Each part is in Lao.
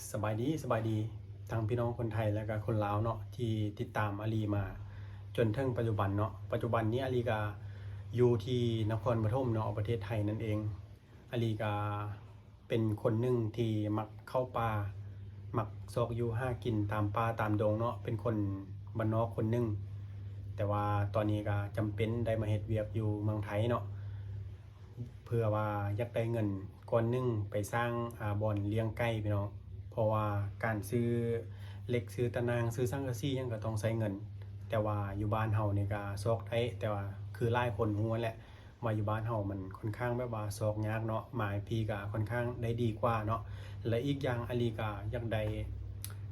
ສະບາຍດີ ສະບາຍດີ ທັງພີ່ນ້ອງຄົນໄທ ແລະກະຄົນລາວເນາະ ທີ່ຕິດຕາມອາລີມາຈົນເຖິງປັດຈຸບັນເນາະ. ປັດຈຸບັນນີ້ອາລີກະຢູ່ທີ່ນະຄອນປະຖົມເນາະ ປະເທດໄທນັ້ນເອງ. ອາລີກະເປັນຄົນໜຶ່ງທີ່ມັກເຂົ້າປ່າ ມັກຊອກຢູ່ຫາກິນຕາມປ່າຕາມດົງເນາະ ເປັນຄົນບ້ານນອກຄົນໜຶ່ງ. ແຕ່ວ່າຕອນນີ້ກະຈຳເປັນໄດ້ມາເຮັດວຽກຢູ່ເມືອງໄທເນາະ ເພື່ອວ່າຢາກໄດ້ເງິນກ້ອນໜຶ່ງໄປສ້າງ ອາ ບ່ອນລ້ຽງໄກ່ພີ່ນ້ອງ. ເພາະວ່າການຊື້ເຫຼັກ ຊື້ຕະໜ່າງ ຊື້ສັງກະສີຫຍັງກະຕ້ອງໃຊ້ເງິນ. ແຕ່ວ່າຢູ່ບ້ານເຮົານີ້ກະຊອກໄດ້ ແຕ່ວ່າຄືຫຼາຍຄົນຮູ້ຫັ້ນແຫຼະ ວ່າຢູ່ບ້ານເຮົາມັນຂ້ອນຂ້າງແບບວ່າຊອກຍາກເນາະ ມາພີກະຂ້ອນຂ້າງໄດ້ດີກວ່າເນາະ. ແລະອີກຢ່າງອາລີກະຢາກໄດ້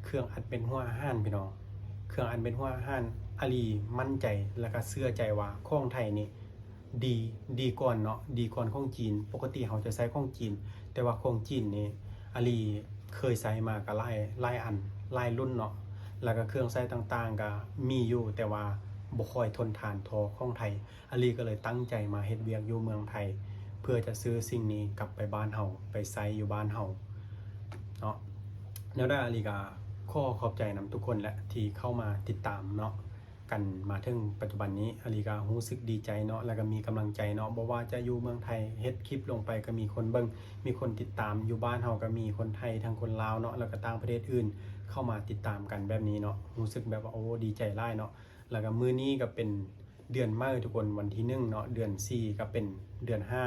ເຄື່ອງອັດເມັດຫົວອາຫານພີ່ນ້ອງ ເຄື່ອງອັດເມັດຫົວອາຫານ. ອາລີໝັ້ນໃຈ ແລະກະເຊື່ອໃຈວ່າຂອງໄທນີ້ ດີ ດີກ່ອນເນາະ ດີກ່ອນຂອງຈີນ. ປົກກະຕິເຮົາຈະໃຊ້ຂອງຈີນ ແຕ່ວ່າຂອງຈີນນີ້ ອາລີເຄີຍໃຊ້ມາກະຫຼາຍ ຫຼາຍອັນ ຫຼາຍລຸ້ນເນາະ ແລ້ວກະເຄື່ອງໃຊ້ຕ່າງໆກະມີຢູ່ ແຕ່ວ່າບໍ່ຄ່ອຍທົນທານທໍ່ຂອງໄທ. ອາລີກະເລີຍຕັ້ງໃຈມາເຮັດວຽກຢູ່ເມືອງໄທ ເພື່ອຈະຊື້ສິ່ງນີ້ກັບໄປບ້ານເຮົາ ໄປໃຊ້ຢູ່ບ້ານເຮົາເນາະ. ແນວໃດອາລີກະຂໍຂອບໃຈນຳທຸກຄົນແຫຼະ ທີ່ເຂົ້າມາຕິດຕາມເນາະ ກັນມາເຖິງປັດຈຸບັນນີ້. ອາລີກະຮູ້ສຶກດີໃຈເນາະ ແລ້ວກະມີກຳລັງໃຈເນາະ ບໍ່ວ່າຈະຢູ່ເມືອງໄທ ເຮັດຄລິບລົງໄປກະມີຄົນເບິ່ງ ມີຄົນຕິດຕາມ. ຢູ່ບ້ານເຮົາກະມີຄົນໄທ ທັງຄົນລາວເນາະ ແລ້ວກະຕ່າງປະເທດອື່ນ ເຂົ້າມາຕິດຕາມກັນແບບນີ້ເນາະ ຮູ້ສຶກແບບວ່າ ໂອ້ ດີໃຈຫຼາຍເນາະ. ແລ້ວກະມື້ນີ້ກະເປັນເດືອນໃໝ່ທຸກຄົນ ວັນທີໜຶ່ງເນາະ ເດືອນສີ່ກະເປັນເດືອນຫ້າ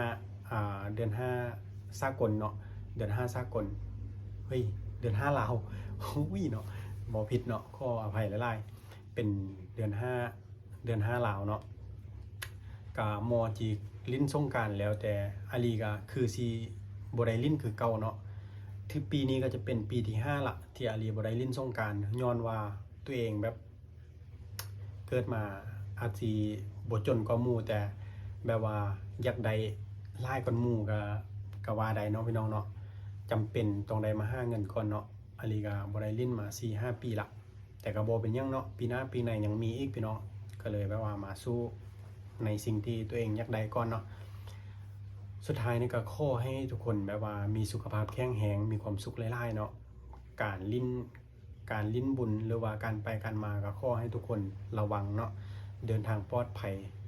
ອາ ເດືອນຫ້າສາກົນເນາະ ເດືອນຫ້າສາກົນ ເຮີ້ຍ ເດືອນຫ້າລາວ ໂອ້ຍເນາະ ເວົ້າຜິດເນາະ ຂໍອະໄພຫຼາຍໆ. ເປັນເດືອນຫ້າ ເດືອນຫ້າລາວເນາະ ກະໝໍຈີກຫຼິ້ນສົງການແລ້ວ ແຕ່ອາລີກະຄືຊິບໍ່ໄດ້ຫຼິ້ນຄືເກົ່າເນາະ. ຖືກປີນີ້ກະຈະເປັນປີທີຫ້າລະ ທີ່ອາລີບໍ່ໄດ້ຫຼິ້ນສົງການ ຍ້ອນວ່າຕົວເອງແບບເກີດມາອາດຊິບໍ່ຈົນກວ່າໝູ່ ແຕ່ແບບວ່າຢາກໄດ້ຫຼາຍກວ່າໝູ່ກະ ກະວ່າໄດ້ເນາະພີ່ນ້ອງເນາະ. ຈຳເປັນຕ້ອງໄດ້ມາຫາເງິນກ່ອນເນາະ. ອາລີກະບໍ່ໄດ້ຫຼິ້ນມາສີ່ຫ້າປີລະ ແຕ່ກະບໍ່ເປັນຫຍັງເນາະ ປີໜ້າປີໃນຍັງມີອີກພີ່ນ້ອງ. ກະເລີຍແບບວ່າມາສູ້ໃນສິ່ງທີ່ຕົວເອງຢາກໄດ້ກ່ອນເນາະ. ສຸດທ້າຍນີ້ກະຂໍໃຫ້ທຸກຄົນແບບວ່າມີສຸຂະພາບແຂງແຮງ ມີຄວາມສຸກຫຼາຍໆເນາະ. ການຫຼິ້ນ ການຫຼິ້ນບຸນ ຫຼືວ່າການໄປການມາ ກະຂໍໃຫ້ທຸກຄົນລະວັງເນາະ ເດີນທາງປອດໄພ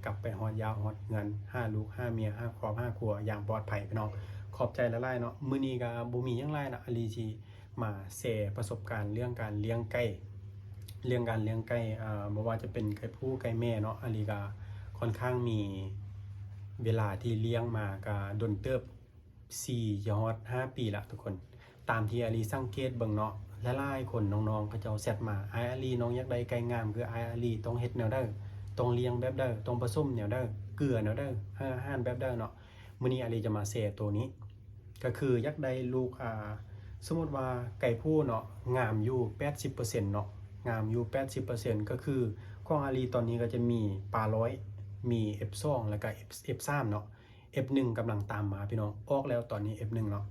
ກັບໄປຮອດຢາວຮອດເຮືອນ ຫາລູກຫາເມຍ ຫາຄອບຫາຄົວຢ່າງປອດໄພພີ່ນ້ອງ. ຂອບໃຈຫຼາຍໆເນາະ. ມື້ນີ້ກະບໍ່ມີຫຍັງຫຼາຍລະ ອາລີຊິ ມາແຊປະສົບການເລື່ອງການລ້ຽງໄກ່ ເລື່ອງການລ້ຽງໄກ່ ເອີ ບໍ່ວ່າຈະເປັນໄກ່ຜູ້ໄກ່ແມ່ເນາະ ອາລີກະຂ້ອນຂ້າງມີເວລາທີ່ລ້ຽງມາກະດົນເຕີບ ສີ່ຈະຮອດຫ້າປີລະທຸກຄົນ. ຕາມທີ່ອາລີສັງເກດເບິ່ງເນາະ ຫຼາຍໆຄົນ ນ້ອງໆເຂົາເຈົ້າແຊັດມາ ອ້າຍອາລີ ນ້ອງຢາກໄດ້ໄກ່ງາມຄືອ້າຍອາລີ ຕ້ອງເຮັດແນວໃດ ຕ້ອງລ້ຽງແບບໃດ ຕ້ອງປະສົມແນວໃດ ເກືອແນວໃດ ໃຫ້ອາຫານແບບໃດເນາະ. ມື້ນີ້ອາລີຈະມາແຊໂຕນີ້ ກະຄືຢາກໄດ້ລູກ ອາ ສົມມຸດວ່າໄກ່ຜູ້ເນາະ ງາມຢູ່ແປດສິບເປີເຊັນເນາະ ງາມຢູ່ແປດສິບເປີເຊັນ ກະຄືຂອງອາລີຕອນນີ້ກະຈະມີປາລອຍ ມີເອັຟສອງ ແລ້ວກະເອັຟສາມເນາະ ເອັຟໜຶ່ງກຳລັງຕາມມາພີ່ນ້ອງ ອອກແລ້ວຕອນນີ້ເອັຟໜຶ່ງເນາະ.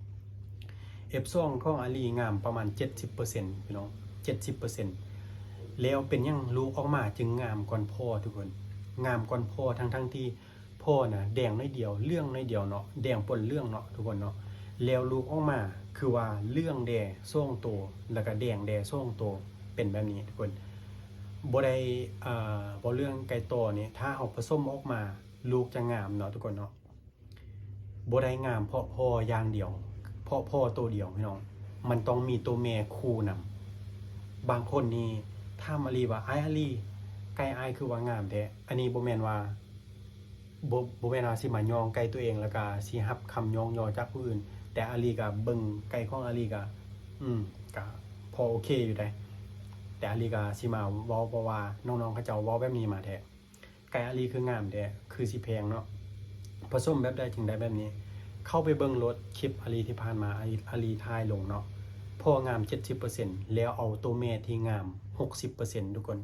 ເອັຟສອງຂອງອາລີງາມປະມານເຈັດສິບເປີເຊັນພີ່ນ້ອງ ເຈັດສິບເປີເຊັນ. ແລ້ວເປັນຫຍັງລູກອອກມາຈຶ່ງງາມກ່ອນພໍ່ທຸກຄົນ ງາມກ່ອນພໍ່ ທັງໆທີ່ ພໍ່ນະແດງໜ້ອຍດຽວ ເຫຼືອງໜ້ອຍດຽວເນາະ ແດງປົນເຫຼືອງເນາະທຸກຄົນເນາະ. ແລ້ວລູກອອກມາຄືວ່າເຫຼືອງແດ່ສອງໂຕ ແລ້ວກະແດງແດ່ສອງໂຕ ເປັນແບບນີ້ທຸກຄົນ. ບໍ່ໄດ້ ເອີ ເວົ້າເລື່ອງໄກ່ຕໍ່ນີ້ ຖ້າເຮົາປະສົມອອກມາ ລູກຈະງາມເນາະທຸກຄົນເນາະ. ບໍ່ໄດ້ງາມເພາະພໍ່ຢ່າງດຽວ ເພາະພໍ່ໂຕດຽວພີ່ນ້ອງ ມັນຕ້ອງມີໂຕແມ່ຄູ່ນຳ. ບາງຄົນນີ້ຖາມອາລີວ່າ ອ້າຍອາລີ ໄກ່ອ້າຍຄືວ່າງາມແທ້. ອັນນີ້ບໍ່ແມ່ນວ່າ ບໍ່ ບໍ່ແມ່ນວ່າຊິມາຍ້ອງໄກ່ຕົວເອງ ແລ້ວກະຊິຮັບຄຳຍ້ອງຍໍຈາກຜູ້ອື່ນ ແຕ່ອາລີກະເບິ່ງໄກ່ຂອງອາລີກະ ອືມ ກະພໍໂອເຄຢູ່ໃດ. ແຕ່ອາລີກະຊິມາເວົ້າ ເພາະວ່ານ້ອງໆເຂົາເຈົ້າເວົ້າແບບນີ້ມາແທ້. ໄກ່ອາລີຄືງາມແທ້ ຄືຊິແພງເນາະ ປະສົມແບບໃດຈຶ່ງໄດ້ແບບນີ້? ເຂົ້າໄປເບິ່ງໂລດ ຄລິບອາລີທີ່ຜ່ານມາ ອາລີ ອາລີຖ່າຍລົງເນາະ. ພໍ່ງາມເຈັດສິບເປີເຊັນ ແລ້ວເອົາໂຕແມ່ທີ່ງາມຫົກສິບເປີເຊັນທຸກຄົນ.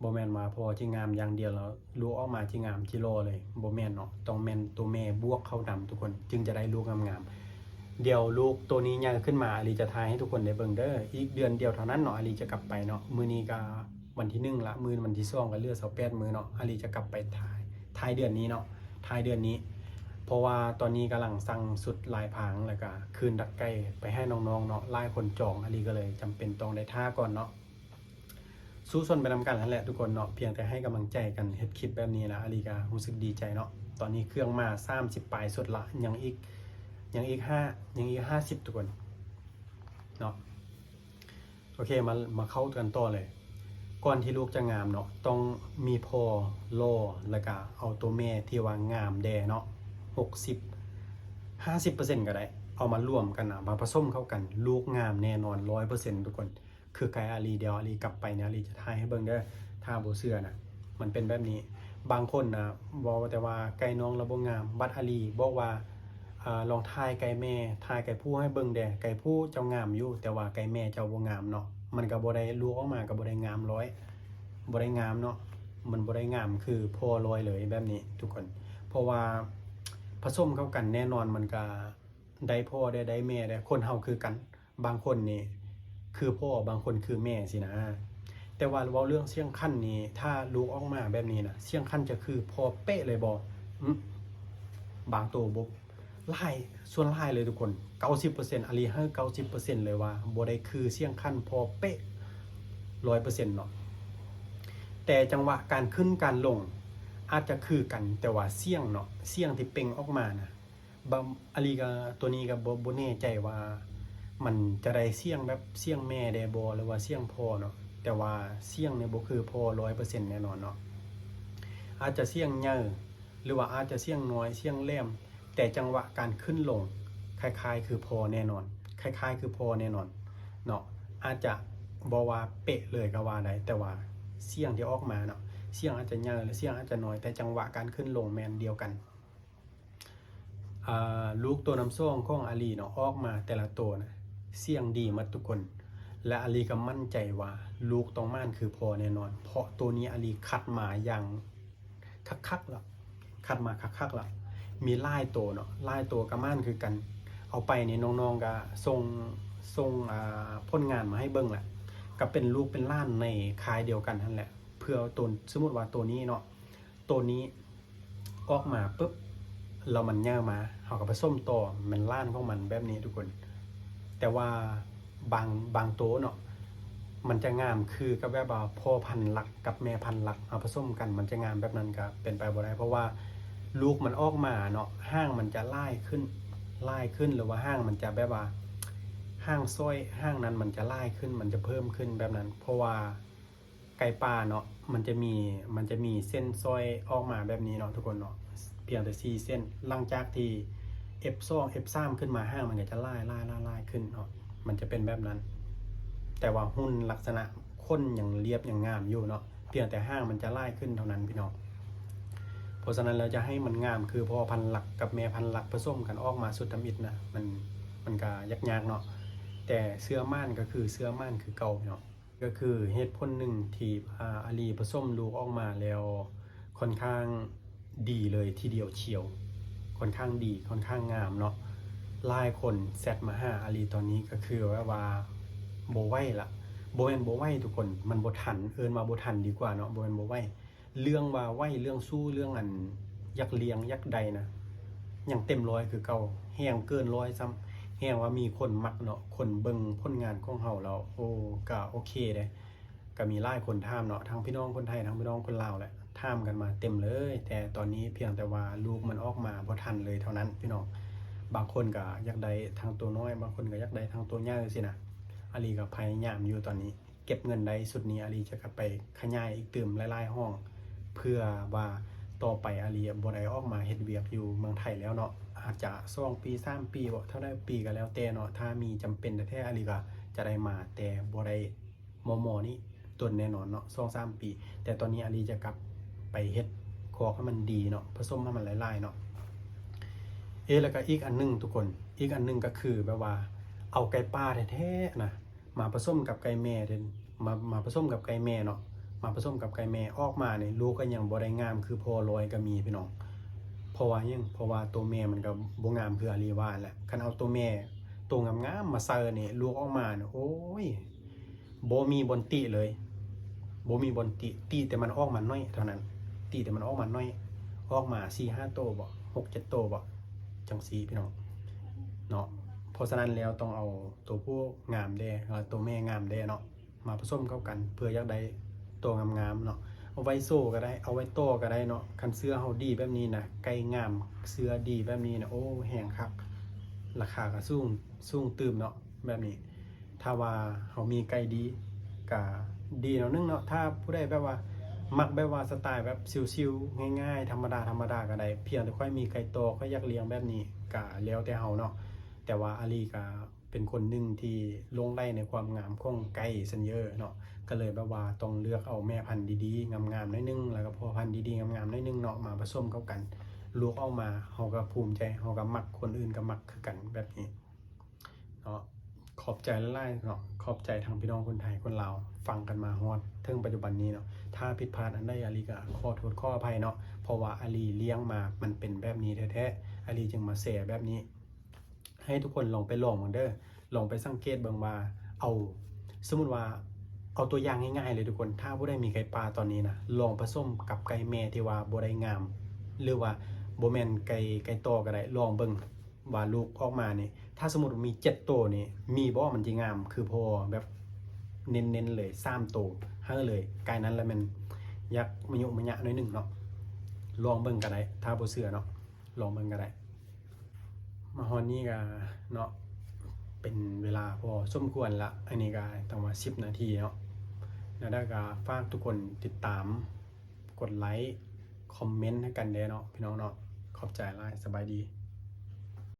ບໍ່ແມ່ນວ່າພໍ່ທີ່ງາມຢ່າງດຽວແລ້ວລູກອອກມາທີ່ງາມທີ່ຫຼໍ່ເລີຍ ບໍ່ແມ່ນເນາະ ຕ້ອງແມ່ນໂຕແມ່ບວກເຂົ້ານຳທຸກຄົນ ຈຶ່ງຈະໄດ້ລູກງາມໆ. ດຽວລູກໂຕນີ້ໃຫຍ່ຂຶ້ນມາ ອາລີຈະຖ່າຍໃຫ້ທຸກຄົນໄດ້ເບິ່ງເດີ. ອີກເດືອນດຽວເທົ່ານັ້ນເນາະ ອາລີຈະກັບໄປເນາະ. ມື້ນີ້ກະວັນທີໜຶ່ງລະ ມື້ວັນທີສອງກະເຫຼືອຊາວແປດມື້ເນາະ ອາລີຈະກັບໄປທ້າຍ ທ້າຍເດືອນນີ້ເນາະ ທ້າຍເດືອນນີ້. ເພາະວ່າຕອນນີ້ກຳລັງສັ່ງຊຸດລາຍພາງ ແລ້ວກະຄືນດັກໄກ່ໄປໃຫ້ນ້ອງໆເນາະ, ຫຼາຍຄົນຈອງ ອາລີກໍເລີຍຈຳເປັນຕ້ອງໄດ້ຖ້າກ່ອນເນາະ. ສູ້ຊົນໄປນຳກັນຫັ້ນແຫຼະທຸກຄົນເນາະ, ພຽງແຕ່ໃຫ້ກຳລັງໃຈກັນ ເຮັດຄລິບແບບນີ້ລະ ອາລີກໍຮູ້ສຶກດີໃຈເນາະ. ຕອນນີ້ເຄື່ອງມາສາມສິບປາຍຊຸດລະ ຍັງອີກ ຍັງອີກຫ້າ ຍັງອີກຫ້າສິບທຸກຄົນເນາະ. ໂອເຄ ມາ ມາເຂົ້າກັນຕໍ່ເລີຍ. ກ່ອນທີ່ລູກຈະງາມເນາະ ຕ້ອງມີພໍ່ຫຼໍ່ ແລ້ວກະເອົາໂຕແມ່ທີ່ວ່າງາມແດ່ເນາະ ຫົກສິບ ຫ້າສິບເປີເຊັນກໍໄດ້ ເອົາມາລວມກັນນະ ມາປະສົມເຂົ້າກັນ ລູກງາມແນ່ນອນ ຮ້ອຍເປີເຊັນທຸກຄົນ. ຄືໄກ່ອາລີ ດຽວອາລີກັບໄປນີ້ ອາລີຈະຖ່າຍໃຫ້ເບິ່ງເດີ ຖ້າບໍ່ເຊື່ອນະ ມັນເປັນແບບນີ້. ບາງຄົນນະ ເວົ້າແຕ່ວ່າໄກ່ນ້ອງລະບໍ່ງາມ, ບັດອາລີບອກວ່າ ອາ ລອງຖ່າຍໄກ່ແມ່ ຖ່າຍໄກ່ຜູ້ໃຫ້ເບິ່ງແດ່, ໄກ່ຜູ້ເຈົ້າງາມຢູ່ ແຕ່ວ່າໄກ່ແມ່ເຈົ້າບໍ່ງາມເນາະ. ມັນກໍບໍ່ໄດ້ ລູກອອກມາກໍບໍ່ໄດ້ງາມຮ້ອຍ ບໍ່ໄດ້ງາມເນາະ, ມັນບໍ່ໄດ້ງາມຄືພໍ່ຮ້ອຍເລີຍແບບນີ້ທຸກຄົນ. ເພາະວ່າປະສົມເຂົ້າກັນແນ່ນອນ ມັນກໍໄດ້ພໍ່ແດ່ ໄດ້ແມ່ແດ່. ຄົນເຮົາຄືກັນ ບາງຄົນນີ້ຄືພໍ່ ບາງຄົນຄືແມ່ຊີ້ນະ. ແຕ່ວ່າເວົ້າເລື່ອງສ່ຽງຄັນນີ້ ຖ້າລູກອອກມາແບບນີ້ນະ ສ່ຽງຄັນຈະຄືພໍ່ເປະເລີຍບໍ່? ອື ບາງໂຕບໍ່ ຫຼາຍ ສ່ວນຫຼາຍເລີຍທຸກຄົນ ເກົ້າສິບເປີເຊັນ ອາລີໃຫ້ເກົ້າສິບເປີເຊັນເລີຍວ່າ ບໍ່ໄດ້ຄືສ່ຽງຄັນພໍ່ເປະຮ້ອຍເປີເຊັນເນາະ. ແຕ່ຈັງຫວະການຂຶ້ນການລົງອາດຈະຄືກັນ ແຕ່ວ່າສ່ຽງເນາະ ສ່ຽງທີ່ເປັ່ງອອກມານະ ບາງ ອາລີກໍ ຕົວນີ້ກໍບໍ່ ບໍ່ແນ່ໃຈວ່າມັນຈະໄດ້ສ່ຽງແບບສ່ຽງແມ່ແດ່ບໍ່ ຫຼືວ່າສ່ຽງພໍ່ເນາະ, ແຕ່ວ່າສ່ຽງນີ້ບໍ່ຄືພໍ່ຮ້ອຍເປີເຊັນແນ່ນອນເນາະ. ອາດຈະສ່ຽງໃຫຍ່ ຫຼືວ່າອາດຈະສ່ຽງນ້ອຍ ສ່ຽງແຫຼມ, ແຕ່ຈັງຫວະການຂຶ້ນລົງຄ້າຍໆຄືພໍ່ແນ່ນອນ ຄ້າຍໆຄືພໍ່ແນ່ນອນເນາະ. ອາດຈະບໍ່ວ່າເປະເລີຍກໍວ່າໄດ້ ແຕ່ວ່າສ່ຽງທີ່ອອກມາເນາະ ສ່ຽງອາດຈະໃຫຍ່ ຫຼືສ່ຽງອາດຈະນ້ອຍ ແຕ່ຈັງຫວະການຂຶ້ນລົງແມ່ນດຽວກັນ. ອ່າ ລູກໂຕນຳສອງຂອງອາລີເນາະ ອອກມາແຕ່ລະໂຕນະ ສ່ຽງດີໝົດທຸກຄົນ ແລະ ອາລີກໍໝັ້ນໃຈວ່າລູກຕ້ອງໝານຄືພໍ່ແນ່ນອນ ເພາະໂຕນີ້ອາລີຄັດມາຢ່າງຄັກໆລະ ຄັດມາຄັກໆລະ. ມີຫຼາຍໂຕເນາະ ຫຼາຍໂຕກໍໝານຄືກັນ. ເອົາໄປນີ້ນ້ອງໆກໍສົ່ງ ສົ່ງ ອ່າ ຜົນງານມາໃຫ້ເບິ່ງລະ ກໍເປັນລູກເປັນຫຼານໃນຄ້າຍດຽວກັນຫັ້ນແຫຼະ. ເພື່ອໂຕ ສົມມຸດວ່າໂຕນີ້ເນາະ ໂຕນີ້ ອອກມາປຶບ ແລ້ວມັນໃຫຍ່ມາ ເຮົາກໍປະສົມຕໍ່ ແມ່ນຫຼານຂອງມັນແບບນີ້ທຸກຄົນ. ແຕ່ວ່າບາງ ບາງໂຕເນາະ ມັນຈະງາມຄືກັບແບບວ່າພໍ່ພັນຫຼັກກັບແມ່ພັນຫຼັກ ເອົາປະສົມກັນ ມັນຈະງາມແບບນັ້ນກໍເປັນໄປບໍ່ໄດ້ ເພາະວ່າລູກມັນອອກມາເນາະ ຫາງມັນຈະຫຼາຍຂຶ້ນ ຫຼາຍຂຶ້ນ ຫຼືວ່າຫາງມັນຈະແບບວ່າ ຫາງຊ້ອຍ ຫາງນັ້ນມັນຈະຫຼາຍຂຶ້ນ ມັນຈະເພີ່ມຂຶ້ນແບບນັ້ນ ເພາະວ່າ ໄກ່ປ່າເນາະ ມັນຈະມີ ມັນຈະມີເສັ້ນຊ້ອຍອອກມາແບບນີ້ເນາະທຸກຄົນເນາະ ພຽງແຕ່ສີ່ເສັ້ນ. ຫຼັງຈາກທີ່ເອັຟສອງ ເອັຟສາມ ຂຶ້ນມາ ຫາງມັນກໍຈະຫຼາຍ ຫຼາຍ ຫຼາຍ ຫຼາຍຂຶ້ນເນາະ ມັນຈະເປັນແບບນັ້ນ. ແຕ່ວ່າຫຸ່ນລັກສະນະຂົນຍັງລຽບຍັງງາມຢູ່ເນາະ ພຽງແຕ່ຫາງມັນຈະຫຼາຍຂຶ້ນເທົ່ານັ້ນພີ່ນ້ອງ. ເພາະສະນັ້ນແລ້ວ ຈະໃຫ້ມັນງາມຄືພໍ່ພັນຫຼັກກັບແມ່ພັນຫຼັກປະສົມກັນອອກມາສຸດທຳອິດນະ ມັນ ມັນກໍຍາກໆເນາະ ແຕ່ເຊື່ອໝັ້ນກໍຄືເຊື່ອໝັ້ນຄືເກົ່າເນາະ. ກໍຄືເຫດຜົນໜຶ່ງທີ່ ອາ ອາລີປະສົມລູກອອກມາແລ້ວ ຂ້ອນຂ້າງດີເລີຍທີດຽວຊຽວ ຂ້ອນຂ້າງດີ ຂ້ອນຂ້າງງາມເນາະ. ຫຼາຍຄົນແຊັດມາຫາອາລີຕອນນີ້ ກໍຄືແບບວ່າບໍ່ໄຫວລະ ບໍ່ແມ່ນບໍ່ໄຫວທຸກຄົນ ມັນບໍ່ທັນ ເອີ້ນວ່າບໍ່ທັນດີກວ່າເນາະ ບໍ່ແມ່ນບໍ່ໄຫວ. ເລື່ອງວ່າໄຫວ ເລື່ອງສູ້ ເລື່ອງອັນຢາກລ້ຽງຢາກໄດ້ນະ ຍັງເຕັມຮ້ອຍຄືເກົ່າ ແຮງເກີນຮ້ອຍຊ້ຳ ແຮງວ່າມີຄົນມັກເນາະ ຄົນເບິ່ງຜົນງານຂອງເຮົາແລ້ວ ໂອ້ ກະໂອເຄເດ້. ກະມີຫຼາຍຄົນຖາມເນາະ ທັງພີ່ນ້ອງຄົນໄທ ທັງພີ່ນ້ອງຄົນລາວແຫຼະ ຖາມກັນມາເຕັມເລີຍ. ແຕ່ຕອນນີ້ພຽງແຕ່ວ່າລູກມັນອອກມາບໍ່ທັນເລີຍເທົ່ານັ້ນພີ່ນ້ອງ. ບາງຄົນກະຢາກໄດ້ທັງໂຕນ້ອຍ ບາງຄົນກະຢາກໄດ້ທັງໂຕໃຫຍ່ຊີ້ນະ. ອາລີກະພະຍາຍາມຢູ່ຕອນນີ້ ເກັບເງິນໄດ້ຊຸດນີ້ ອາລີຈະກັບໄປຂະຫຍາຍອີກຕື່ມຫຼາຍໆຫ້ອງ ເພື່ອວ່າຕໍ່ໄປອາລີບໍ່ໄດ້ອອກມາເຮັດວຽກຢູ່ເມືອງໄທແລ້ວເນາະ ອາດຈະສອງປີ ສາມປີບໍ ເທົ່າໃດປີກໍແລ້ວແຕ່ເນາະ ຖ້າມີຈຳເປັນແທ້ໆ ອາລີກໍຈະໄດ້ມາ ແຕ່ບໍ່ໄດ້ມໍ່ໆນີ້ ດົນແນ່ນອນເນາະ ສອງສາມປີ. ແຕ່ຕອນນີ້ອາລີຈະກັບໄປເຮັດຄອກໃຫ້ມັນດີເນາະ ປະສົມໃຫ້ມັນຫຼາຍໆເນາະ. ເອ ແລ້ວກໍອີກອັນໜຶ່ງທຸກຄົນ ອີກອັນໜຶ່ງກໍຄືແບບວ່າເອົາໄກ່ປ່າແທ້ໆນະ ມາປະສົມກັບໄກ່ແມ່ເດ້ ມາ ມາປະສົມກັບໄກ່ແມ່ເນາະ ມາປະສົມກັບໄກ່ແມ່ ອອກມານີ້ ລູກກໍຍັງບໍ່ໄດ້ງາມຄືພໍ່ຮ້ອຍກໍມີພີ່ນ້ອງ. ເພາະວ່າຫຍັງ? ເພາະວ່າໂຕແມ່ມັນກໍບໍ່ງາມຄືອາລີວ່າແຫຼະ. ຄັນເອົາໂຕແມ່ໂຕງາມໆມາໃສ່ນີ້ ລູກອອກມານີ້ ໂອ້ຍ ບໍ່ມີບ່ອນຕິເລີຍ ບໍ່ມີບ່ອນຕິ ຕິແຕ່ມັນອອກມາໜ້ອຍເທົ່ານັ້ນ ຕິແຕ່ມັນອອກມາໜ້ອຍ ອອກມາສີ່ຫ້າໂຕບໍ ຫົກເຈັດໂຕບໍ ຈັ່ງຊີ້ພີ່ນ້ອງເນາະ. ເພາະສະນັ້ນແລ້ວຕ້ອງເອົາໂຕຜູ້ງາມແດ່ ແລ້ວໂຕແມ່ງາມແດ່ເນາະ ມາປະສົມເຂົ້າກັນ ເພື່ອຢາກໄດ້ໂຕງາມໆເນາະ ເອົາໄວ້ໂຊກໍໄດ້ ເອົາໄວ້ຕໍ່ກໍໄດ້ເນາະ. ຄັນເຊື້ອເຮົາດີແບບນີ້ນະ ໄກ່ງາມ ເຊື້ອດີແບບນີ້ນະ ໂອ້ ແຮງຄັກ ລາຄາກໍສູງ ສູງຕື່ມເນາະ ແບບນີ້. ຖ້າວ່າເຮົາມີໄກ່ດີກະດີແນວໜຶ່ງເນາະ. ຖ້າຜູ້ໃດແບບວ່າມັກແບບວ່າສະໄຕແບບຊິວໆ ງ່າຍໆ ທຳມະດາໆ ກໍໄດ້ ພຽງແຕ່ຂ້ອຍມີໄກ່ຕໍ່ ຂ້ອຍຢາກລ້ຽງແບບນີ້ ກະແລ້ວແຕ່ເຮົາເນາະ. ແຕ່ວ່າອາລີກະເປັນຄົນໜຶ່ງທີ່ຫຼົງໄຫຼໃນຄວາມງາມຂອງໄກ່ຊັນເຢີເນາະ ກໍເລີຍແບບວ່າຕ້ອງເລືອກເອົາແມ່ພັນດີໆ ງາມໆ ໜ້ອຍໜຶ່ງ ແລ້ວກໍພໍ່ພັນດີໆ ງາມໆ ໜ້ອຍໜຶ່ງເນາະ ມາປະສົມເຂົ້າກັນ ລູກອອກມາເຮົາກໍພູມໃຈ ເຮົາກໍມັກ ຄົນອື່ນກໍມັກຄືກັນແບບນີ້ ເນາະ. ຂອບໃຈຫຼາຍໆເນາະ ຂອບໃຈທັງພີ່ນ້ອງຄົນໄທຄົນລາວ ຟັງກັນມາຮອດເຖິງປັດຈຸບັນນີ້ເນາະ. ຖ້າຜິດພາດອັນໃດ ອາລີກໍຂໍໂທດຂໍອະໄພເນາະ ເພາະວ່າອາລີລ້ຽງມາມັນເປັນແບບນີ້ແທ້ໆ ອາລີຈຶ່ງມາແຊແບບນີ້ ໃຫ້ທຸກຄົນລອງໄປລອງເບິ່ງເດີ ລອງໄປສັງເກດເບິ່ງວ່າ ເອົາ ສົມມຸດວ່າ ເອົາຕົວຢ່າງງ່າຍໆເລີຍທຸກຄົນ ຖ້າຜູ້ໃດມີໄກ່ປ່າຕອນນີ້ນະ ລອງປະສົມກັບໄກ່ແມ່ທີ່ວ່າບໍ່ໄດ້ງາມ ຫຼືວ່າບໍ່ແມ່ນໄກ່ ໄກ່ຕໍ່ກໍໄດ້ ລອງເບິ່ງ ວ່າລູກອອກມານີ້ ຖ້າສົມມຸດວ່າມີເຈັດໂຕນີ້ ມີບໍ່ມັນຊິງາມຄືພໍ່ ແບບເນັ້ນໆເລີຍ ສາມໂຕໃຫ້ເລີຍ. ກາຍນັ້ນລະແມ່ນຢາກມະຍຸມະຍະໜ້ອຍໜຶ່ງເນາະ ລອງເບິ່ງກໍໄດ້ ຖ້າບໍ່ເຊື່ອເນາະ ລອງເບິ່ງກໍໄດ້. ມາຮອດນີ້ກໍເນາະ ເປັນເວລາພໍສົມຄວນລະ ອັນນີ້ກໍຕັ້ງວ່າສິບນາທີເນາະ. ແລ້ວກໍຝາກທຸກຄົນຕິດຕາມ ກົດໄລ ຄອມເມັນໃຫ້ກັນແດ່ເນາະ ພີ່ນ້ອງເນາະ. ຂອບໃຈຫຼາຍ ສະບາຍດີ.